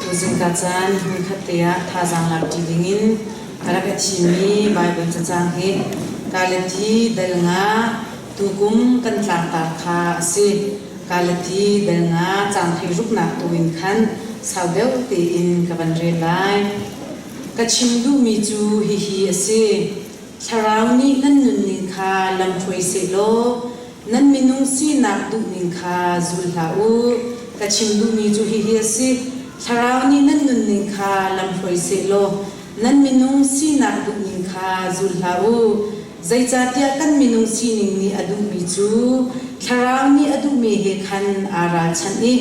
Tuzingka caan hmunkhat te ah thazaang lakṭi dingin ka rak i thimmi Baibal cacang hi Galati dal nga tukum kan tlangtar kha a si. Galati dal nga caang hleiruknak tu in khan sau deuh tein ka van rel lai. Ka chim duhmi cu hihi a si. Thlarau nih nan nunning kha lamhruai sehlaw nan minung sinak duhning kha zul hlah u. Ka chim duhmi cu hihi a si: Thlarau nih nan nunning kha lamhruai sehlaw nan minung sinak duhning kha zul hlah u. Zeicahtiah kan minung sining nih a duhmi cu Thlarau nih a duhmi he khan aa ralchanh i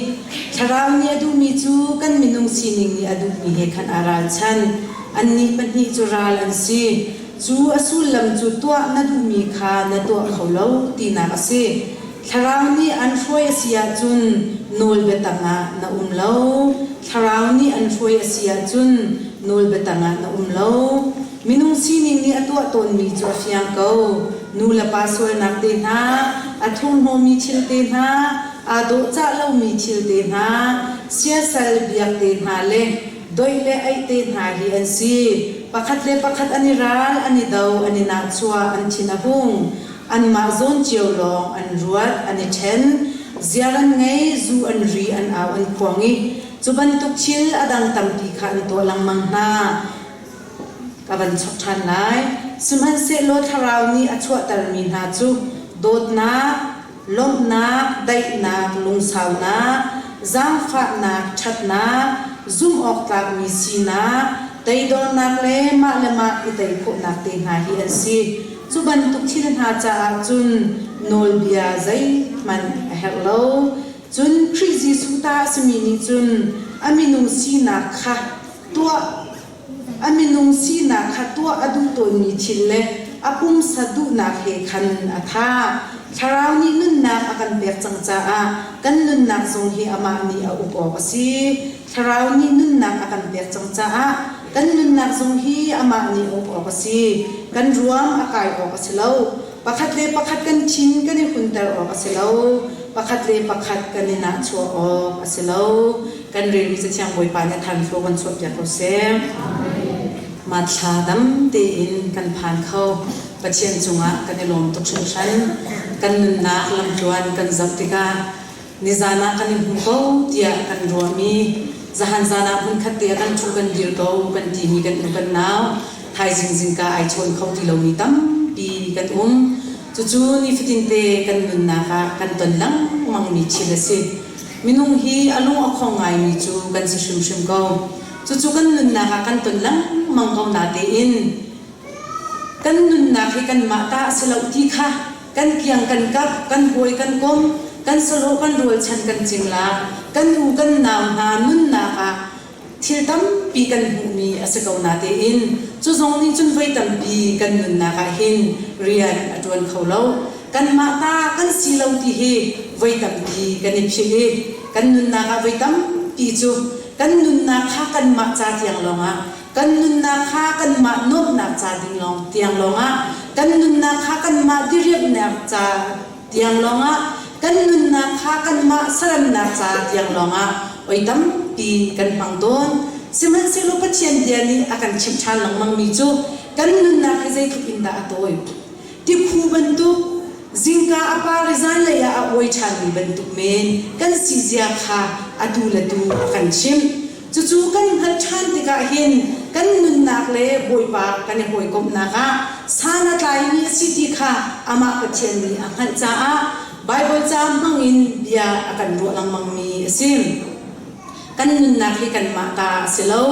Thlarau nih a duhmi cu kan minung sining nih a duhmi he khan aa ralchan. Annih pahnih cu ral an si. Cu a sullam cu tuah na duhmi kha na tuah kho lo tinak a si. Thlarau nih an hruai a si ahcun nawlbia tangah na um lo. Thlarau nih an hruai a si ahcun nawlbia tangah na um lo. Minung sining nih a tuah tawnmi cu a fiang ko. Nu le pa sualnak te hna, a thurhnawmmi thil te hna, aa dawhcah lomi thil te hna, siasal biak te hna le doih le aih te hna hi an si. Pakhat le pakhat an i ral, an i do, an i nahchuah, an thin a hung. Anmah zawn cio lawng an ruat, an i ṭhen. Ziar an ngei, zu an ri, an au, an khuang i cu bantuk thil a dang tampi kha an tuah lengmang hna. Ka van chok ṭhan lai. Sihmanhsehlaw Thlarau nih a chuahtermi hna cu dawtnak, lawmhnak, daihnak, lungsaunak, zaangfahnak, ṭhatnak, zumhawktlakmi sinak, teidornak le mah le mah i tei khawhnak te hna hi an si. Cu bantuk thil hna caah cun nawlbia zeihmanh a herh lo. Cun Khrih Jesuh ta a simi nih cun a minung sinak kha tuah a minung sinak kha tuah a duh tawnmi thil le a pumsa duhnak he khan a tha. Thlarau nih nunnak a kan pek cang caah kan nunnak zong hi amah nih a uk awk a si. Thlarau nih nunnak a kan pek cang caah kan nunnak zong hi amah nih a uk awk a si. Kan ruam a kai awk a si lo. Pakhat le pakhat kan thin kan i hunter awk a si lo. Pakhat le pakhat kan i nahchuah awk a si lo. Kan relmi Cathiang Bawipa nih a thanfo kan chuahpiak ko seh. Mathla dam tein kan phan kho. Pathian cungah kan i lawm tuk hringhran. Kan nunnak lamtluan kan zoh tikah nizan ah kan i hmu ko tiah kan ruahmi zahan zan ah hmunkhat te ah kan ṭhu kan dir ko kan timi kan u kan nau thaizing zingka ai chawn kho ti lomi tampi kan um. Cucu nifatinte kan nunnak ah kan ton lengmangmi thil a si. Minung hi a lung a khong ngaimi cu kan si hrimhrim ko. Cucu kan nunnak ah kan ton lengmang ko natein kan nunnak hi kanmah ta a si lo ti kha kan kiang kan kap, kan hawi kan kom, kan sahlawh kan rualchan kan cingla, kan u kan nau hna nunnak ah thil tampi kan hmuhmi a si ko natein cu zong nih cun voi tampi kan nunnak ah hin rian a ṭuan kho lo. Kanmah ta kan si lo ti hi voi tampi kan i philh i kan nunnak ah voi tampi cu kan nunnak kha kanmah ca tiang lawngah kan nunnak kha kanmah nuamhnak ca ding lawng tiang lawngah kan nunnak kha kanmah diriamhnak ca tiang lawngah kan nunnak kha kanmah saramnak ca tiang lawngah oi tampi kan hmang tawn. Sihmanhsehlaw Pathian bia nih a kan chimh ṭhan lengmangmi cu kan nunnak hi zeitluk in dah a tawi. Tikhu bantuk, zingka a par i zanlei ah a uai ṭhanmi bantuk men kan si zia kha atu le tu a kan chimh. Cucu kan hngalh ṭhan tikah hin kan nunnak le Bawipa kan i hawikomhnak ah san a tlaimi a si ti kha amah Pathian nih a hngalh caah Baibal ca hmangin bia a kan ruah lengmangmi a si. Kan nunnak hi kanmah ta a si lo.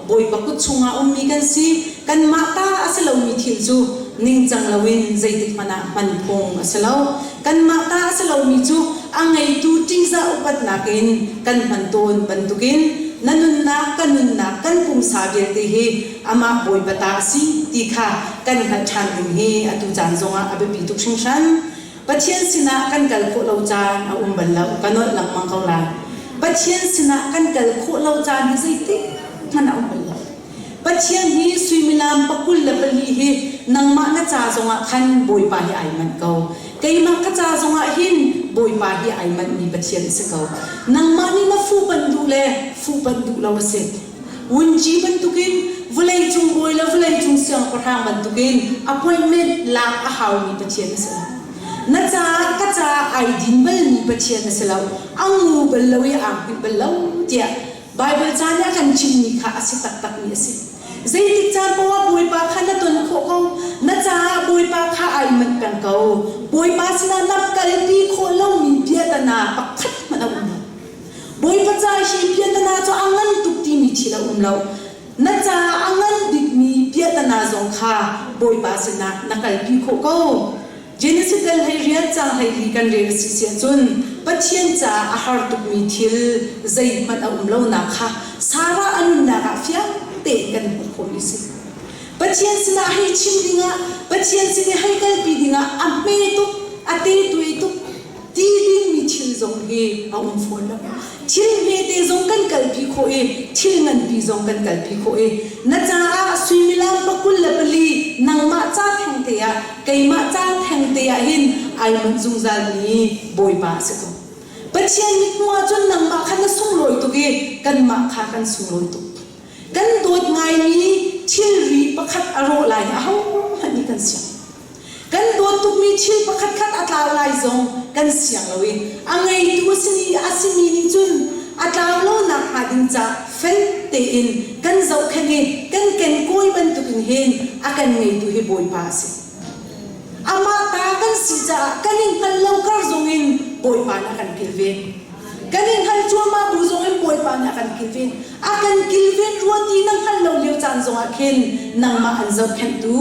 Bawipa kut chungah ummi kan si. Kanmah ta a si lomi thil cu ningcang loin zeitik hmanh ah hman phung a si lo. Kanmah ta a si lomi cu a ngeitu ṭihzah upatnak in kan hman tawn bantukin na nunnak, ka nunnak, kan pumsa vialte hi amah Bawipa ta a si ti kha kan hngalh ṭhan ding hi atu caan zongah a biapi tuk hringhran. Pathian sinah kan kal khawh lo caan a um bal lo. Ka nolh lengmang ko lai. Pathian sinah kan kal khawh lo caan hi zeitik hmanh a um bal lo. Pathian hi suimilam pakul le pali hi nangmah na ca zongah khan Bawipa hi ai manh ko. Keimah ka ca zongah hin Bawipa hi ai manhmi Pathian a si ko. Nangmah nih na fuhpanh duh le fuhpanh duh lo a si. Wunci bantukin vawleicung bawi le vawleicung siangpahrang bantukin appointment lak a haumi Pathian a si lo. Na caah ka caah ai din balmi Pathian a si lo. A ngu bal lo i aa hngilh bal lo tiah Baibal ca nih a kan chimmi kha a si taktakmi a si. Zeitik caan paoh ah Bawipa kha na ton khawh ko. Na caah Bawipa kha ai manh peng ko. Bawipa sinah na kalpi khawh lomi biatana pakhat hmanh a um lo. Bawipa ca hi piahtana cu a ngan tuk timi thil a um lo. Na caah a ngan bikmi piahtana zong kha Bawipa sinah na kalpi khawh ko. Genesis dal hlei rian cang 14 kan rel a si si ahcun Pathian caah a har tukmi thil zeihmanh a um lonak kha Sarah a nunnak ah fiang tein kan hmuh khawhmi a si. Pathian sinah hei chim dingah, Pathian sin i hei kalpi dingah a hme tuk, a te tuai tuk, ti dingmi thil zong hi a um fawn lo. Thil hmete zong kan kalpi khawh i thil nganpi zong kan kalpi khawh i na caah suimilam pakul le pali nangmah ca thengte ah keimah ca thengte ah hin ai manh zungzalmi Bawipa a si ko. Pathian mithmuh ahcun nangmah kha na sunglawi tuk i kanmah kha kan sunglawi tuk. Kan dawt ngaimi thilri pakhat a rawh lai ahohmanh nih kan siang. Kan dawt tukmi thil pakhatkhat a tlau lai zong kan siang lo i a ngeitu a simi a simi nih cun a tlau lonak hnga ding ca fel tein kan zohkhenh i kan kenkawi bantukin hin a kan ngeitu hi Bawipa a si. Amah ta kan si caah kan i hngal lo kar zongin Bawipa nih a kan kilven. Kan i hngal cuahmah bu zongin Bawipa nih a kan kilven. A kan kilven rua ti na hngalh lo lio caan zongah khin nangmah an zohkhenhtu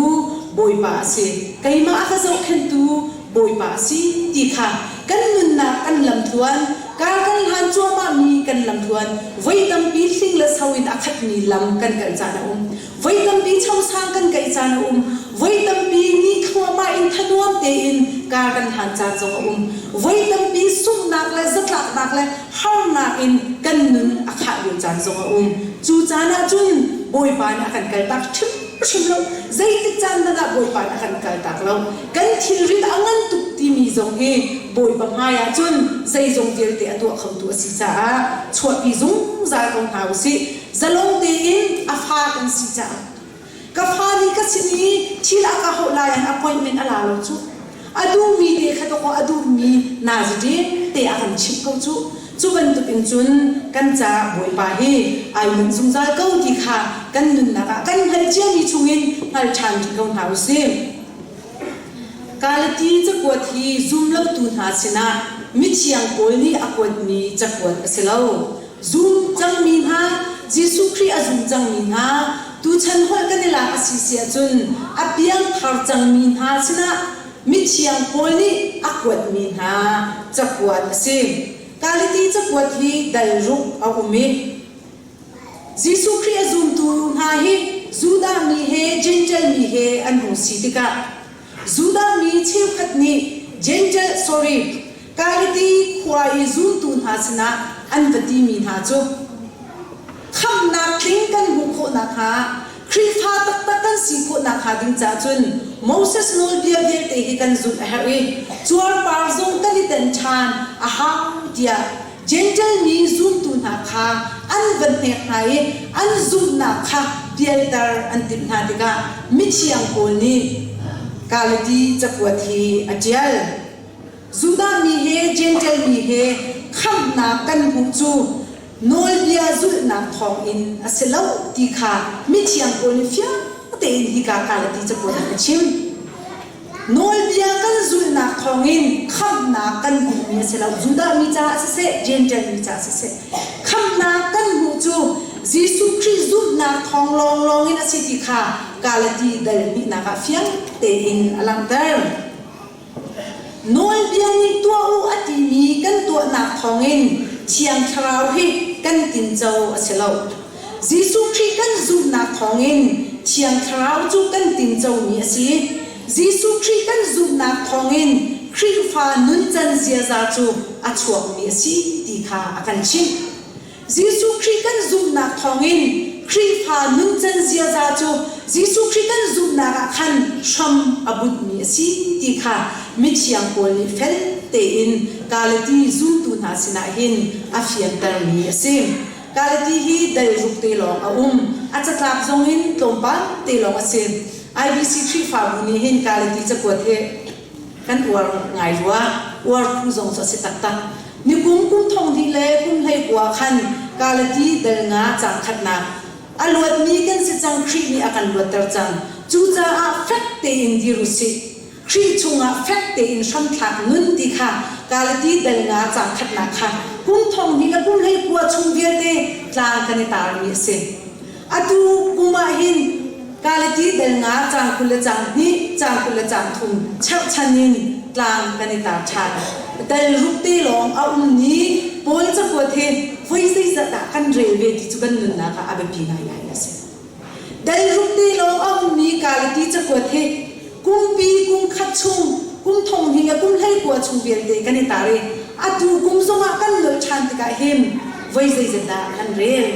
Bawipa a si. Keimah a ka zohkhenhtu Bawipa a si ti kha kan nunnak kan lamtluan, kar kan hlan cuahmahmi kan lamtluan, voi tampi hling le so in a khatmi lam kan kal caan a um. Voi tampi chosang kan kaih caan a um. Voi tampi ni thluahmah in thanuam tein kar kan hlan caan zong a um. Voi tampi sunghnak le zatlaknak le harnak in kan nun a khah lio caan zong a um. Cu caan ah cun Bawipa nih a kan kaltak hrimhrim lo. Zeitik caan hmanh ah Bawipa nih a kan kaltak lo. Kan thilrit a ngan tuk timi zong hi Bawipa hmai ah cun zeizong vialte a tuah khotu a si caah chuahpi zungzal ko hna u sih. Zalong tein a fa kan si caah ka fa nih ka sin i thil a ka hauh lai an appointment a la lo cu. A duhmi te kha dawkaw a duhmi nazi te a kan chimh ko cu. Cu bantuk in cun kan caah Bawipa hi ai manh zungzal ko ti kha kan nunnak ah kan hngalh ciami chungin hngal ṭhan rih ko hna u sih. Galati cakuat hi zumlotu hna sinah mithiang Paul nih a kuatmi cakuat a si lo. Zum cangmi hna, Jesuh Khrih a zum cangmi hna, tuchan holh kan i lak a si si ahcun a piangthar cangmi hna sinah mithiang Paul nih a kuatmi hna cakuat a si. Galati cakuat hi dal ruk a um i Jesuh Khrih a zumtu hna hi Judah mi he Jentail mi he an hung si tikah Judah mi cheukhat nih Jentail sorry Galati khua i zumtu hna sinah an va timi hna cu khamhnak tling kan hmuh khawh nakhnga Khrihfa taktak kan si khawh nakhnga ding caah cun Moses nawlbia vialte hi kan zulh a herh i cuarpar zong kan i ten ṭhan a hau tiah Jentail mi zumtu hna kha an va hnek hna i an zumhnak kha pialter an timh hna tikah mithiang Paul nih Galati cakuat hi a ṭial. Judah mi he Jentail mi he khamhnak kan hmuh cu nawlbia zulhnak thawngin a si lo ti kha mithiang Paul nih fiang tein hika Galati cakuat ah a chim. Nawlbia kan zulhnak thawngin khamhnak kan hmuhmi a si lo. Judah mi caah siseh, Jentail mi caah siseh. Khamhnak kan hmuh cu Jesuh Khrih zumhnak thawng lawnglawng in a si ti kha Galati dal hnihnak ah fiang tein a langhter. Nawlbia nih tuah u a timi kan tuahnak thawngin Thiang Thlarau hi kan tinco a si lo. Jesuh Khrih kan zumhnak thawngin Thiang Thlarau cu kan tincomi a si. Jesuh Khrih kan zumhnak thawngin Khrihfa nuncan ziaza cu a chuakmi a si ti kha a kan chimh. Jesuh Khrih kan zumhnak thawngin Khrihfa nuncan ziaza cu Jesuh Khrih kan zumhnak ah khan hram a bunhmi a si ti kha mithiang pawl nih fel tein Galati zultu hna sinah hin a fiantermi a si. Galati hi dal ruk te lawng a um. A catlap zongin tlawmpal te lawng a si. IBC Khrihfabu nih hin Galati cakuat hi kan uar ngai rua. Uar phu zong cu a si taktak. Nikum kum thong hnih le kum 19 khan Galati dal nga caang khatnak a luatmi kan si cang Khrih nih a kan luatter cang. Cucaah fek tein dir u sih. Khrih chungah fek tein hramthlak nun ti kha Galati dal nga caang khatnak kha kum thong hnih le kum 19 chung vialte tlang kan i tarmi a si. Atu kum ah hin Galati dal nga caang 20 le caang hnih, caang 20 le caang thum cherhchan in tlang kan i tar ṭhan. Dal ruk te lawng a um ni Paul cakuat hi voi zeizat dah kan rel ve ti cu kan nunnak ah a biapi ngaingai a si. Dal ruk te lawng a ummi Galati cakuat hi kumpi kum khat chung, kum thong hnih le kum 19 chung vialte kan i tar i atu kum zongah kan nolh ṭhan tikah hin voi zeizat dah kan rel.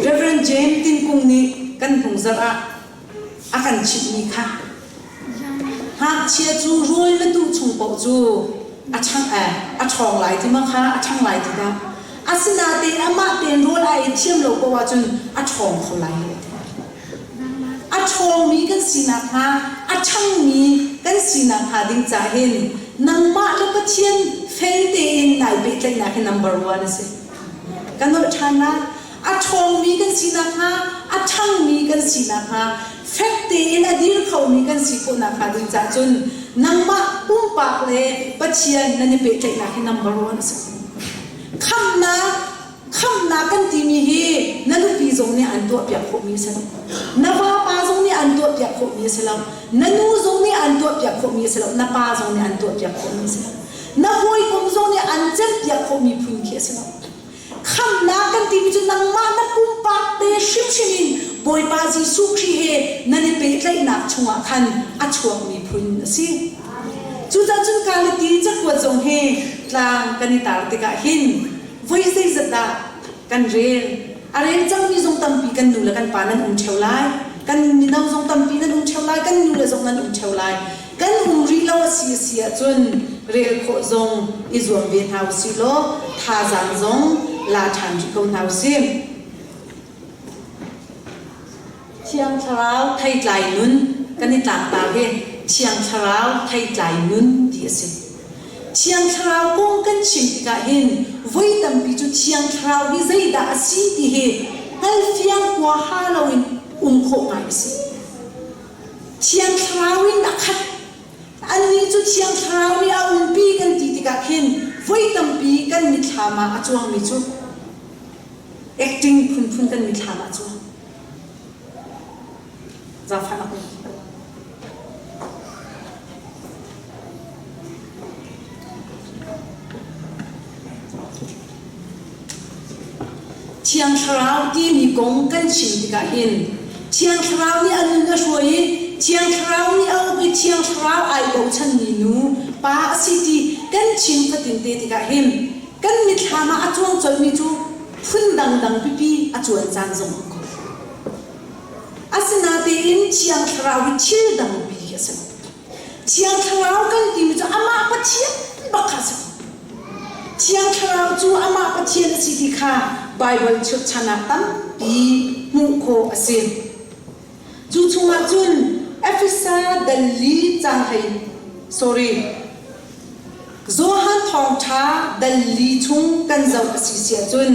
Reverend James Tinkung nih kan hnungzarh ah a kan chimhmi kha ngakchia cu rawl na tuh chung paoh cu a ṭhang a ṭhawng lai ti ma kha a ṭhang lai ti dah asinain amah tein rawl a ei thiam lo paoh ahcun a ṭhawng kho lai lo a ṭhawngmi kan sinak hnga a ṭhangmi kan sinak hnga ding ca hin nangmah le Pathian fel tein nai pehtlaihnak hi number one a si Ka nolh ṭhan lai. A ṭhawngmi kan si nakhnga, a ṭhangmi kan si nakhnga, fek tein a dir khomi kan si khawh nakhnga ding caah cun nangmah pumpak le Pathian nan i pehtlaihnak hi number one a si ko. Khamhnak, khamhnak kan timi hi na nupi zong nih an tuahpiak khawhmi a si lo. Na vapa zong nih an tuahpiak khawhmi a si lo. Na nu zong nih an tuahpiak khawhmi a si lo. Na pa zong nih an tuahpiak khawhmi a si lo. Na hawikom zong nih an cempiak khawhmi phun khi a si lo. Khamhnak kan timi cu nangmah na pumpak te hrimhrim in Bawipa Jesuh Khrih he nan i pehtlaihnak chungah khan a chuakmi phun a si. Cucaah cun Galati cakuat zong hi tlang kan i tar tikah hin voi zeizat dah kan rel. A rel cangmi zong tampi kan nu le kan pa nan um ṭheo lai. Kan mino zong tampi nan um ṭheo lai. Kan nu le zong nan um ṭheo lai. Kan um rih lo a si a si ahcun rel khawh zong i zuam ve hna usih law thazaang zong la ṭhan rih ko hna usih. Thiang Thlarau theitlai nun kan i tlaktar hi Thiang Thlarau theitlai nun ti a si. Thiang Thlarau kong kan chim tikah hin voi tampi cu Thiang Thlarau hi zeidah a si ti hi hngalfiang huaha loin um khawh ngai a si. Thiang Thlarau in a khat. Annih cu Thiang Thlarau nih a umpi kan ti tikah khin voi tampi kan mitthlam ah a cuangmi cu acting phunphun kan mitthlam ah a cuang. Zaangfahnak um. Thiang Thlarau timi kong kan chim tikah hin Thiang Thlarau nih a nun a hruai i Thiang Thlarau nih a uk i Thiang Thlarau ai bochanmi nu pa a si ti kan chim fatin te tikah hin kan mitthlam ah a cuang colhmi cu phun dangdang pipi a cuan caan zong um kho. Asinain Thiang Thlarau hi thil dangpi khi a si lo. Thiang Thlarau kan timi cu amah Pathian bak kha a si ko. Thiang Thlarau cu amah Pathian a si ti kha Baibal chirhchan ah tampi hmuh khawh a si. Cu chungah cun Efesa dal li caang hlei sorry Johan Thawngṭha dal li chung kan zoh a si si ahcun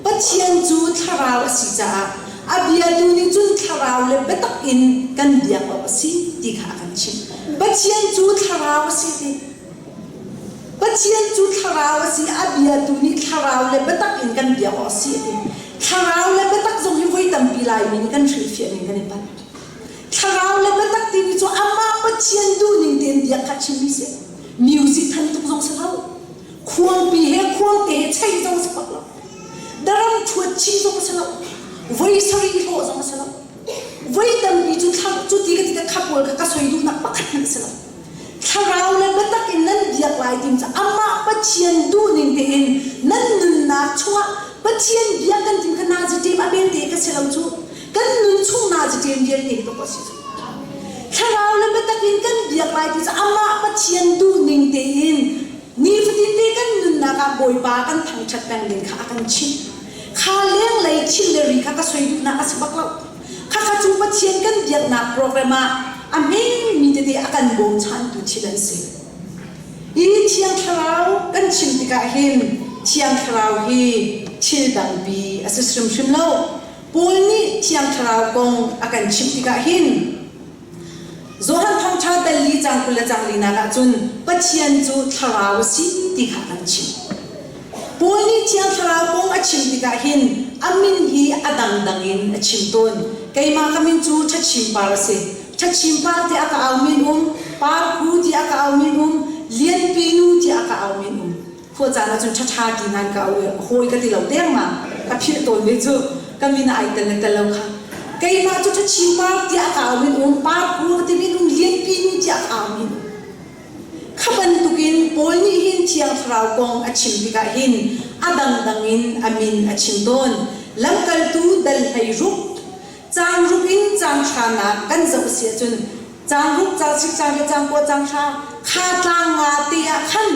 Pathian cu thlarau a si caah a biatu nih cun thlarau le biatak in kan biak awk a si ti kha a kan chimh. Pathian cu thlarau a si ti. Pathian cu thlarau a si, a biatu nih thlarau le biatak in kan biak awk a si a ti. Thlarau le biatak zong hi voi tampi Laimi nih kan hrilhfiah ning kan i palh. Thlarau le biatak timi cu amah Pathian duhning tein biak kha chimmi si. Music than tuk zong si lo. Khuangpi he khuangte he chei zong si bak lo. Daram thuat chih zong si lo. Voi sarih hlawh zong si lo. Voi tampi cu thla cu ti ka ti ka kha pawl kha ka soi duhnak pakhat hmanh si lo. Thlarau le biatak in nan biak lai tim cu amah Pathian duhning tein nan nunnak chungah Pathian biak kan tim kha nazi ṭem a belte ka si lo cu. Kan nun chung nazi ṭem vialte hi ka si cu. Thlarau le. Thlarau le biatak in kan biak lai ti cu amah Pathian duhning tein nifatin te kan nunnak ah Bawipa kan thangṭhat peng ding kha a kan chimh. Kha lenglei thil le ri kha ka soi duhnak a si bak lo. Khakha cu Pathian kan biaknak program ah a hmemi tete a kan bawmchantu thil an si. Hi Thiang Thlarau kan chim tikah hin Thiang Thlarau hi thil dangpi a si hrimhrim lo. Paul nih Thiang Thlarau kong a kan chimh tikah hin Johan Thawngṭha dal li caang 20 le caang linak ah cun Pathian cu Thlarau a si ti kha a kan chimh. Paul nih Thiang Thlarau kong a chim tikah hin a min hi a dangdang in a chim tawn. Keimah ka min cu Ṭhachim Par a si. Ṭhachim Par tiah a ka aumi an um, Parku tiah a ka aumi an um, Lianpi nu tiah a ka aumi an um. Khua caan ahcun ṭhaṭha ti nain ka au i hawi ka ti lo dengmang. Ka philh tawn ve cu. Ka min ah ai tel le tel lo kha. Keimah cu Ṭhachim Par tiah a ka aumi an um, Parku a ka timi an um, Lianpi nu tiah a ka aumi an um. Kha bantukin Paul nih hin Thiang Thlarau kong a chim tikah hin a dangdang in a min a chim tawn. Lamkaltu dal 16, caang ruk in caang hranak kan zoh a si ahcun caang ruk, caang sik, caang riat, caang kua, caang hra kha tlang nga te ah khan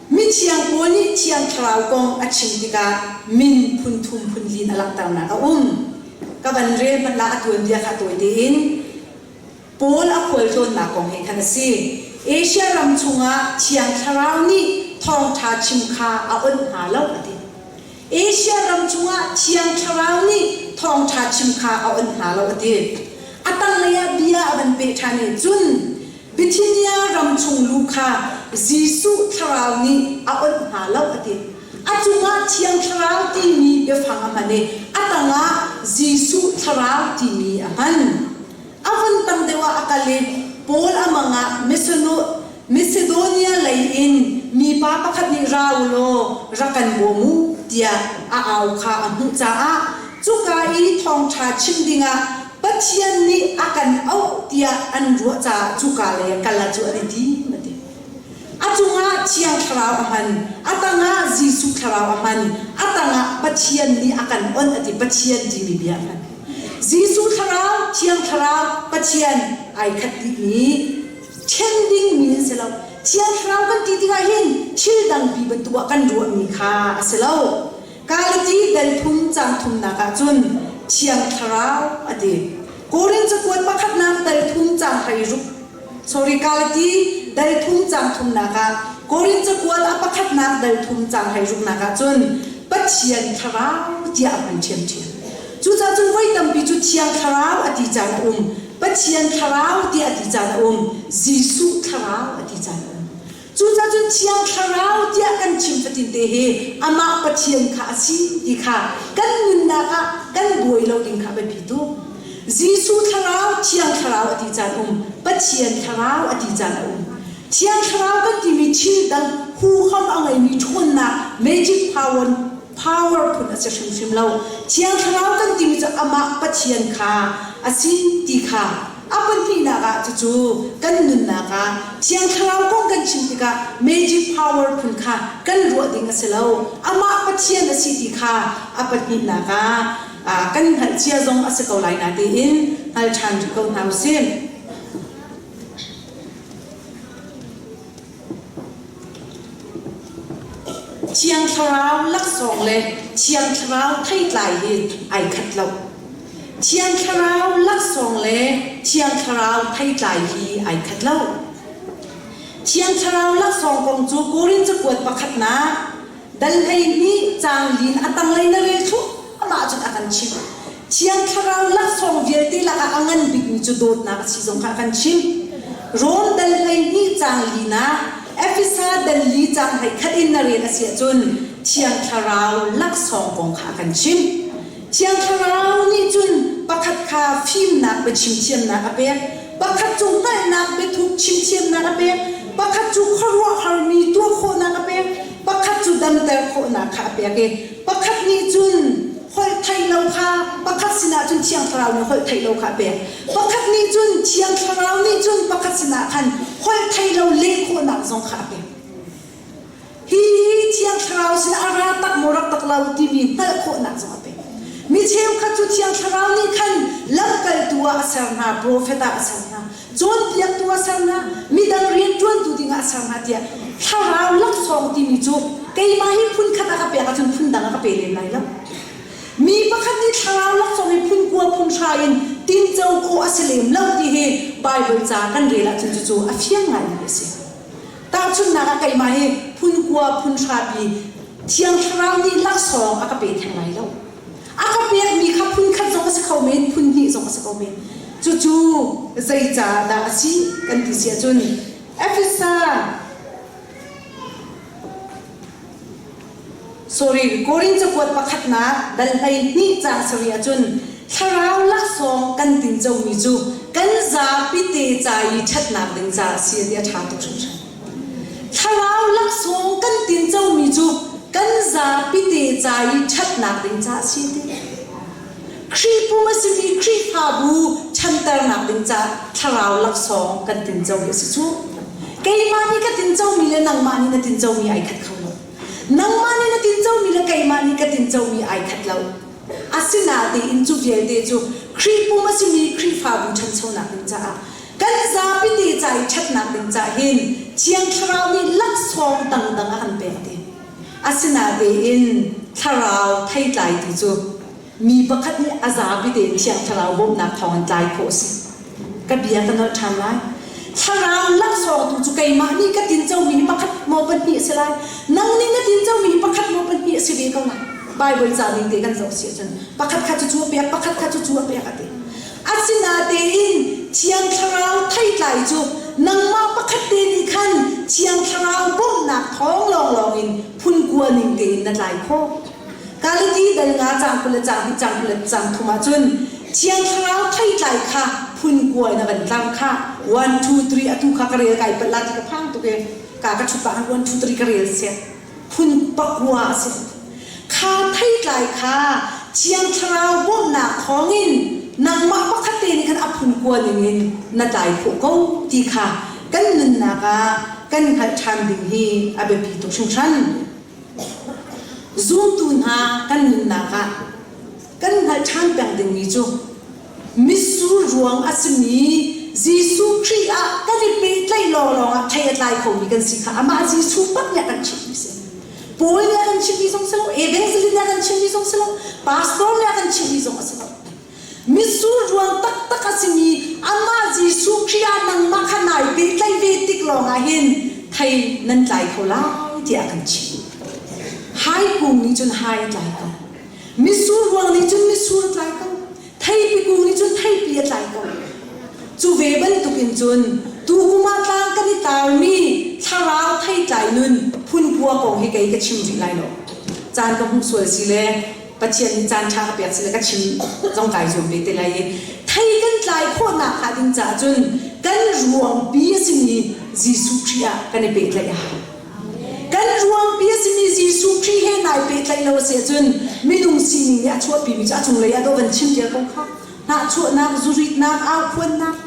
mithiang Paul nih Thiang Thlarau kong a chim tikah min phun thum phun li in a langhternak a um. Ka van rel hmanh lah a tuanbia kha tawi tein Paul a khualtlawnnak kong he khan a si. Asia ram chungah Thiang Thlarau nih thawngṭha chim kha a onh hna lo a ti. Asia ram chungah Thiang Thlarau nih thawngṭha chim kha a onh hna lo a ti. A tanglei ah bia a van peh ṭhan i cun Bithynia ram chung lu kha Jesuh Thlarau nih a onh hna lo a ti. A cungah Thiang Thlarau timi biafang a hman i a tangah Jesuh Thlarau timi a hman. A vun tam deuh ah a kal i Paul a mang ah Macedonia lei in mipa pakhat nih ra u law rak kan bawm u tiah a au kha a hmuh caah cuka i thawngṭha chim dingah Pathian nih a kan auh tiah an ruah caah cuka lei a kal ah cu an i tim a ti. A cungah Thiang Thlarau a hman, a tangah Jesuh Thlarau a hman, a tangah Pathian nih a kan onh a ti, Pathian timi bia a hman. Jesuh Thlarau, Thiang Thlarau, Pathian ai khat dihmi ṭhen dingmi an si lo. Thiang Thlarau kan ti tikah hin thil dangpi bantuk ah kan ruahmi kha a si lo. Galati dal thum caang thumnak ah cun Thiang Thlarau a ti. Korin cakuat pakhatnak dal thum caang 16 sorry Galati dal thum caang thumnak ah Korin cakuat a pakhatnak dal thum caang hleiruknak ah cun Pathian Thlarau tiah a hman ṭhiamṭhiam. Cucaah cun voi tampi cu Thiang Thlarau a ti caan a um, Pathian Thlarau tiah a ti caan a um, Jesuh Thlarau a ti caan a um. Cucaah cun Thiang Thlarau tiah kan chim fatin te hi amah Pathian kha a si ti kha kan nunnak ah kan buai lo ding kha a biapi tuk. Jesuh Thlarau, Thiang Thlarau a ti caan um, Pathian Thlarau a ti caan a um. Thiang Thlarau kan timi thil dang huham a ngeimi ṭhawnnak magic power power phun a si hrimhrim lo. Thiang Thlarau kan timi cu amah Pathian kha a si ti kha A pahnihnak ah cucu kan nunnak ah Thiang Thlarau kong kan chim tikah magic power phun kha kan ruah ding a si lo. Amah Pathian a si ti kha a pahnihnak ah kan hngalh cia zong a si ko lai na tiin hngal ṭhan rih ko hna usih. Thiang Thlarau laksawng le Thiang Thlarau theitlai hi ai khat lo. Thiang Thlarau laksawng le Thiang Thlarau theitlai hi ai khat lo. Thiang Thlarau laksawng kong cu Korin cakuat pakhatnak dal 12 caang lin a tanglei na rel thluahmah cun a kan chimh. Thiang Thlarau laksawng vialte lakah a ngan bikmi cu dawtnak a si zong kha a kan chimh. Rom dal 12 caang linak Efesa dal li caang 11 in na rel a si ahcun Thiang Thlarau laksawng kong kha a kan chimh. Thiang Thlarau nih cun pakhat kha fimnak biachim thiamnak a pek, pakhat cu hngalhnak biathuk chim thiamnak a pek, pakhat cu khuaruahharmi tuah khawhnak a pek, pakhat cu damter khawhnak kha a pek i pakhat nih cun holh theih lo kha pakhat sinah cun Thiang Thlarau nih holh theih lo kha a pek. Pakhat nih cun Thiang Thlarau nih cun pakhat sinah khan holh theih lo leh khawhnak zong kha a pek. Hi Thiang Thlarau sin a ra tak maw rak tak lo timi hngalh khawhnak zong a pek. Mi cheukhat cu Thiang Thlarau nih khan lamkaltu ah a ser hna, profet ah a ser hna. Cawnpiaktu ah ser hna, midang rianṭuantu dingah a ser hna tiah thlarau laksawng timi cu keimah hi phun khat a ka pek ahcun phun dang a ka pe lem lai lo. Mi pakhat nih thlarau laksawng hi phun kua phun hra in tinco khawh a si lem lo ti hi Baibal ca kan rel ahcun cucu a fiang ngaimi a si. Tahchunhnak ah keimah hi phun kua phun hra pi Thiang Thlarau nih laksawng a ka pe theng lai lo. A ka pekmi kha phun khat zong a si kho men, phun hnih zong a si kho men. Cucu zeicah dah a si kan ti si ahcun Efesa sorry Korin cakuat pakhatnak dal 12 caang sarih ahcun thlarau laksawng kan tincomi cu kan zapi te ca i ṭhatnak ding caah a si ti a ṭha tuk hringhran. Thlarau laksawng kan tincomi cu kan zapi te ca i ṭhatnak ding caah a si ti. Khrih pum a simi Khrihfabu ṭhanternak ding caah thlarau laksawng kan tincomi a si cu. Keimah nih ka tincomi le nangmah nih na tincomi ai khat kho lo. Nangmah nih na tincomi le keimah nih ka tincomi ai khat lo. Asinain cu vialte cu Khrih pum a simi Khrihfabu ṭhanchonak ding caah kan zapi te ca i ṭhatnak ding caah hin Thiang Thlarau nih laksawng dangdang a kan pek ti. Asinain thlarau theitlai ti cu mi pakhat nih a zapi tein Thiang Thlarau bawmhnak thawngin tlai khawh a si. Ka bia ka nolh ṭhan lai. Thlarau laksawng tu cu keimah nih ka tincomi hi pakhat maw pahnih a si lai. Nang nih na tincomi hi pakhat maw pahnih a si ve ko lai. Baibal ca ning te kan zoh si ahcun pakhat kha cu cu a pek, pakhat kha cu cu a pek a ti. Asinatein Thiang Thlarau theitlai cu nangmah pakhat te nih khan Thiang Thlarau bawmhnak thawng lawnglawng in phun kua ning tein na tlai khawh. Galati dal nga caang 20 le caang hnih caang 20 le caang thum ahcun Thiang Thlarau theitlai kha phun kua in a van tlang kha 1 2 3 atu kha ka rel kai palh la ti ka phang tuk i ka ka ṭhut pah 1 2 3 ka rel sian phun pakua a si. Kha theitlai kha Thiang Thlarau bawmhnak thawngin nangmah pakhat te nih khan a phun kua ningin na tlai khawh ko ti kha kan nunnak ah kan hngalh ṭhan ding hi a biapi tuk hringhran. Zumtu hna kan nunnak ah kan hngalh ṭhan peng dingmi cu mitsur ruang a simi Jesuh Khrih ah kan i pehtlaih lawnglawng ah thei a tlai khomi kan si kha amah Jesuh bak nih a kan chimhmi si. Paul nih a kan chimhmi zong si lo, evangelist nih a kan chimhmi zong si lo, pastor nih a kan chimhmi zong a si lo. Mitsur ruang taktak a simi amah Jesuh Khrih ah nangmah kha nai pehtlaih ve tik lawngah hin thei nan tlai kho lai tiah a kan chimh. Hai kung nih cun hai a tlai ko. Mitsur ruang nih cun mitsur a tlai ko. Theipi kung nih cun theipi a tlai ko. Cu ve bantukin cun tukum ah tlang kan i tarmi thlarau theitlai nun phunkua kong hi kei ka chim rih lai lo. Caan ka hmuh sual si le Pathian nih caan ṭha ka pek si le ka chim zong kai zuam ve te lai i thei kan tlai khawhnak hnga ding caah cun kan ruangpi a simi Jesuh Khrih ah kan i pehtlaih a hau. Kan ruangpi a simi Jesuh Khrih he nai pehtlaih lo a si ahcun minung sining nih a chuahpimi cu a cunglei ah dawh van chim ṭial ko kha. Hnahchuahnak, zuritnak, aukhuannak,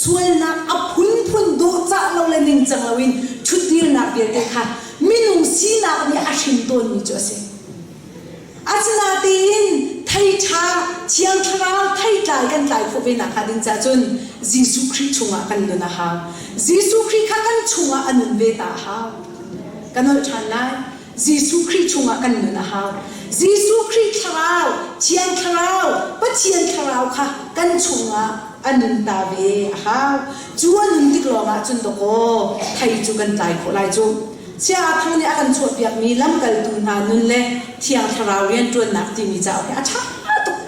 sualnak a phunphun dawhcah lo le ningcang loin ṭhutdirnak vialte kha minung sinak nih a hrin tawnmi cu a si. Asinain thei ṭha Thiang Thlarau theitlai kan tlai khawh ve nakhnga ding caah cun Jesuh Khrih chungah kan nun a hau. Jesuh Khrih kha kan chungah a nun ve ta a hau. Ka nolh ṭhan lai. Jesuh Khrih chungah kan nun a hau. Jesuh Khrih Thlarau, Thiang Thlarau, Pathian Thlarau kha kan chungah a nun ta ve a hau. Cu a nun tik lawngah cun dawkaw thei cu kan tlai khawh lai cu. Chia Thang nih a kan chuahpiakmi lamkaltu hna nun le Thiang Thlarau rianṭuannak timi cauk hi a ṭha tuk.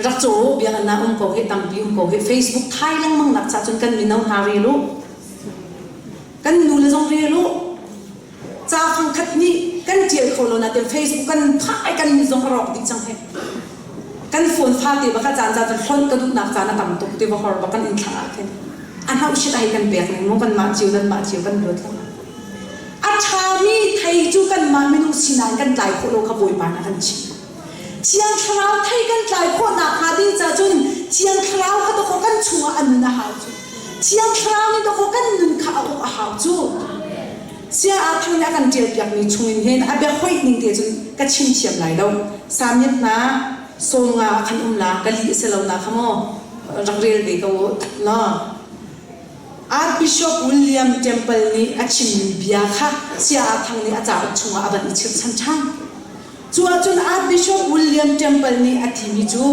Rak caw biakinn ah um ko hi tampi um ko hi Facebook thai lengmang nak cha cun kan mino hna rel u. Kan nu le zong rel u. Ca fang khat nih kan ṭial kho lo nain Facebook kan thai kan mi zong a rawk dih cang he. Kan phone fate bak ah caan caan cun hlonh ka duhnak caan a tam tuk ti va hor bak kan inn thlang ah khin. A hnauh shit ai kan pek ning mu kanmah cio nanmah cio kan ruat lo. A ṭhami thei cu kanmah minung sinak kan tlai khawh lo kha Bawipa nih a kan chimh. Thiang Thlarau thei kan tlai khawh nakhnga ding ca cun Thiang Thlarau kha dawkaw kan chungah a nun a hau cu. Thiang Thlarau nih dawkaw kan nun kha a uk a hau cu. Sia aa thang nih a kan ṭialpiakmi chungin hin a biahoih ning te cun ka chim thiam lai lo. Samiat hna sawm nga ah khan um la, ka li a si lo na kha maw? Rak rel ve ko u law. Archbishop William Temple nih a chimmi bia kha Saya Ah Thang nih a cauk chungah a van i chirchan ṭhan. Cu ahcun Archbishop William Temple nih a timi cu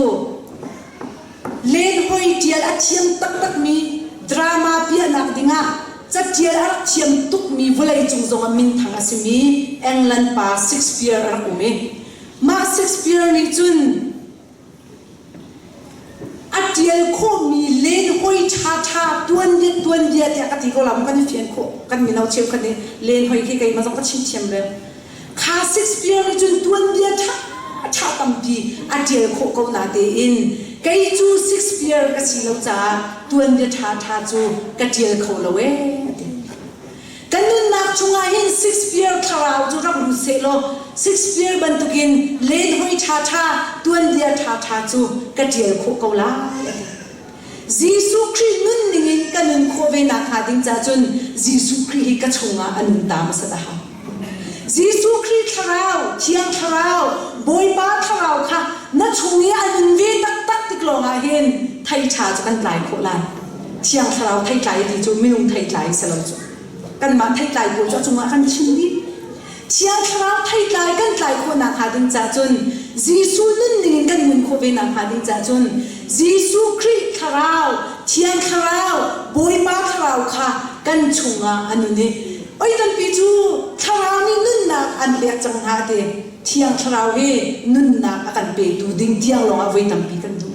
lenhoi ṭial a thiam taktakmi drama piahnak dingah caṭial a rak thiam tukmi vawleicung zongah minthang a simi England pa Shakespeare a rak um i mah Shakespeare nih cun A ṭial khawhmi lenhoi ṭhaṭha tuanbia tuanbia tiah ka ti ko la maw kan i fian khawh kan mino cheukhat nih lenhoi khi keimah zong ka chim thiam reng. Kha Shakespeare nih cun tuanbia ṭhaṭha tampi a ṭial khawh ko natein kei cu Shakespeare ka si lo caah tuanbia ṭhaṭha cu ka ṭial kho lo ee a ti. Kan nunnak chungah hin Shakespeare thlarau cu rak lut sehlaw Shakespeare bantukin lenhoi ṭhaṭha, tuanbia ṭhaṭha cu ka ṭial khawh ko lai a ti. Jesuh Khrih nunning in ka nun khawh ve nakhnga ding caah cun Jesuh Khrih hi ka chungah a nun ta hmasat a hau. Jesuh Khrih thlarau, Thiang Thlarau, Bawipa thlarau kha na chung i a nun ve taktak tik lawngah hin thei ṭha cu kan tlai khawh lai. Thiang Thlarau theitlai ti cu minung theitlai si lo cu. Kanmah theitlai pawl cu a cungah kan chim dih. Thiang Thlarau theitlai kan tlai khawh nakhnga ding caah cun Jesuh nunning in kan nun khawh ve nakhnga ding caah cun Jesuh Khrih Thlarau, Thiang Thlarau, Bawipa Thlarau kha kan chungah a nun i oi tampi cu Thlarau nih nunnak an pek cang hna ti Thiang Thlarau hi nunnak a kan petu ding tiang lawngah voi tampi kan duh.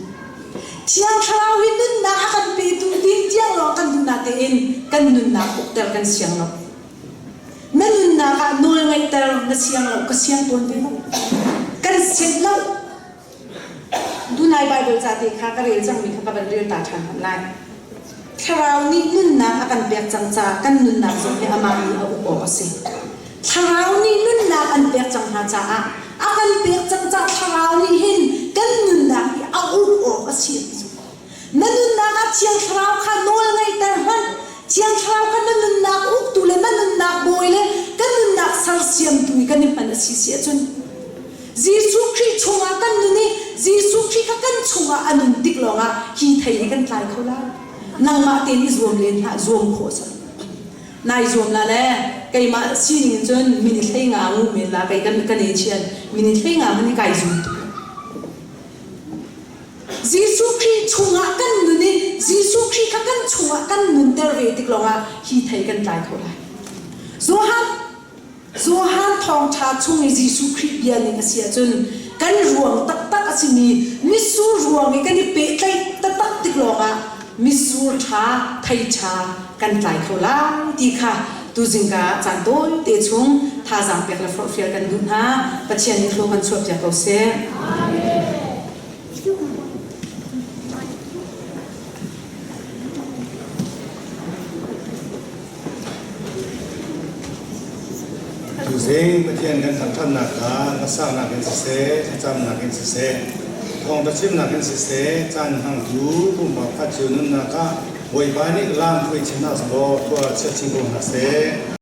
Thiang Thlarau hi nunnak a kan petu ding tiang lawng kan duh natein kan nunnak ukter kan siang lo. Na nunnak ah nawl ngeihter na siang lo, ka siang tawn ve lo. Kan sianh lo. Tunai Bible ca te kha ka rel cangmi kha ka van rel ta ṭhan hmanh lai. Thlarau nih nunnak a kan pek cang caah kan nunnak zong hi amah nih a uk awk a si. Thlarau nih nunnak an pek cang hna caah a kan pek cang caah Thlarau nih hin kan nunnak hi a uk awk a si. Na nunnak ah Thiang Thlarau kha nawl ngeihter hmanh. Thiang Thlarau kha na nunnak uktu le na nunnak bawi le kan nunnak sersiamtu i kan i hman a si si ahcun Jesuh Khrih chungah kan nun i Jesuh Khrih kha kan chungah a nun tik lawngah hi thei hi kan tlai kho lai. Nangmah tein i zuam len hlah, zuam khawh a Nai zuam la le keimah sining in cun minute 15 ngu men la kei kan kan e chian minute 15 man hi kai zum tuk. Jesuh Khrih chungah kan nun i Jesuh Khrih kha kan chungah kan nunter ve tik lawngah hi thei kan tlai kho lai. Johan Johan thawngṭha chung i Jesuh Khrih bia ning a si ahcun kan ruang taktak a simi mitsur ruang i kan i pehtlaih taktak tik lawngah mitsur ṭha thei ṭha kan tlai kho lai ti kha tuzingka ah caan tawite chung thazaang pek le forhfial kan duh hna. Pathian nih thlua kan chuahpiak ko seh. Tuzing Pathian kan thangṭhatnak kha hlasaknak in siseh, thlacamnak in siseh, thawngṭha chimnak in siseh, caan hmangtu pumpak khat cio nunnak ah Bawipa nih lam hruai chin hna sehlaw khua chiat chin ko hna seh.